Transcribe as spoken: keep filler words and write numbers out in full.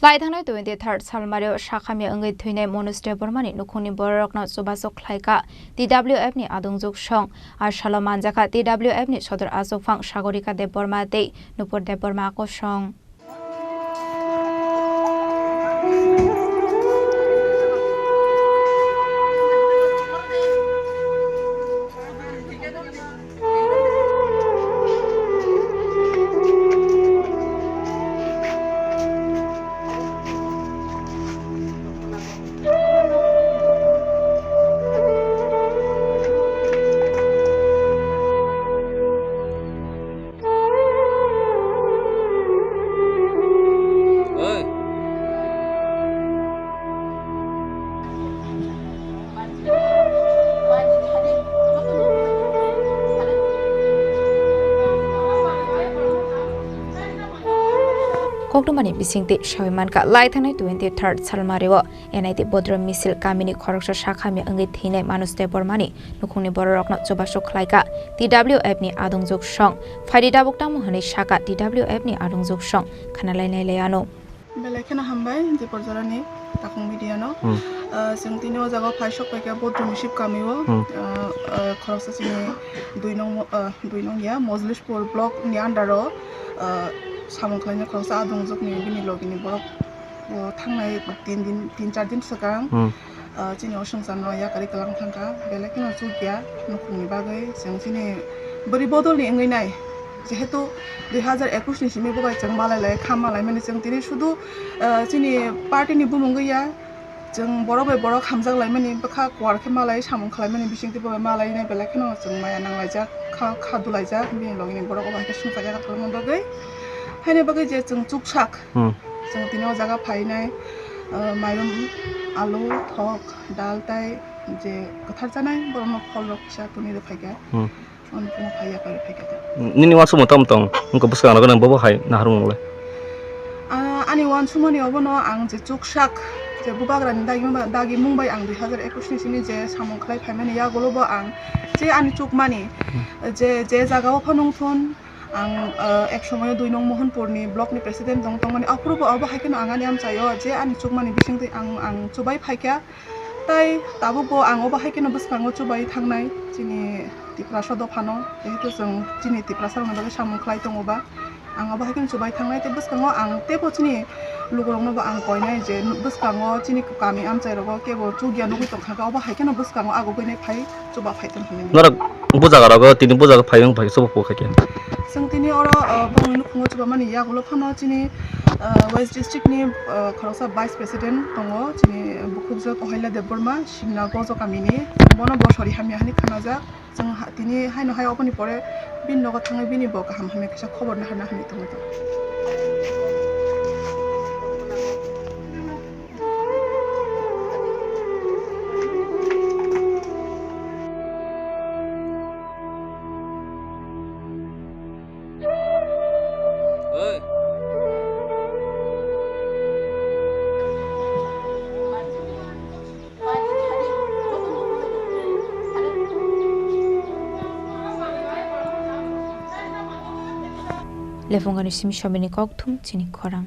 Lai thangnai twenty third salmario sakhamya wngwi thwinai Manoj Debbarmani nukhungni bororokno chubachu khlaikha T W F ni adungjwk song. A salo manjakha T W F ni sodor achukphang Sagorika Debbarma tei Nupur Debbarma kosong. Koktwmani bisingtwi sawi mankha, lai thangnai twenty third salmario N I T bodrom misil kamini khoroksa sakhamya wngwi thwinai Manoj Debbarmani nukhungni bororokno chubachu khlaikha T W F ni adungjwk song. Phaidi tabuk tamo hwnwi sakha T W F ni adungjwk song, khanalainai lai ano. Belai kheno hambai Dipor jorani Takhung media no. Hmm. Ah, chwng tini o jaga o phai sok paikha Bodrum Misip kami o. Hmm. Ah, ah, khoroksa chini dui nong mo-, ah, dui nong ya, Mojlispur block ni under o, ah, samung khlaina khoroksa adungjwk ni bini logi ni borok o thangnai tin din, tin char din swkang. Hmm. Ah, chini o swngcharno yakarwi kwlang thangkha, belai kheno chukya nukhungni bagwi. Chwng chini bwrwi bodolni wngwi nai, jehetu dui hazar ekush ni simi bo bai chwng malai lai, kha malai mani chwng tini sudu, ah, chini party ni bumung wngya, chwng borok bai borok hamjak lai mani, bwkha kuar khe malai, samung khlai mani bisingtwi bo bai malai nai, belai kheno chwng maya nang laijak, kha, kha dulaijak, bini logi ni borok o bai khe swngchar yakarwi kwlangma bagwi. Haini bagwi je chwng chuksak, Hmm. Chwng tini o jaga phainai, ah, mairum, alu, thok, dal tai je kwthar chanai, borokno pholrok kisa twnwi rw phaikha. Hmm. Ani phano phai yakarwi phaikha ta. Nini uansukmung tamo tong? Wngkha bwskango nang bobo hai naharmung le? Ah, ani uansukmani obono ang je chuksak, je bubagrani dagi mungba-, dagi mung bai ang dui hazar ekush ni simi je samung khlai phaimani yagulo bo ang je ani chukmani, Hmm. je, je jaga o phano wng thun, Ang, ah, ek somoyo dui nong Mohanpurni blockni president tong tongmani, aphuru bo abo hai kheno ang ani amchaio je ani chukmani bisingtwi ang, ang chubai phaikha. Tai tabukbo ang obo hai kheno bwskango chubai thangnai chini Tiprasa dophano, jehetu chwng chini Tiprasa rokni bagwi samung khlai tongo ba. Ang obo hai kheno chubai thangnai, tei bwskango ang teibo chini lukurokno bo ang koinai je bwskango chini kami amchai rogo kebo chukya nugwi tongkha khe, obo hai kheno bwskango agugwi nai phai chuba phai tong hinwi. Norok bujaga rogo tini bujaga phai wng phai chuba phu kha khe. Chwng tini oro, uh, bongni nukhungo chuba mani yagulo phano chini, uh, West District ni, uh, khoroksa Vice President tongo, chini bukhukjwk Ohaila Debbarma, Simna Gojo kamini, bono bo sori hamya hinwi khanajak. Chwng ha-, tini haino hai oboni pore bini nogo thangwi bini bo kaham hamya kisa khobor naharna hinwi tongwi tongo. Lephungani simi somini kokthum chini khorang.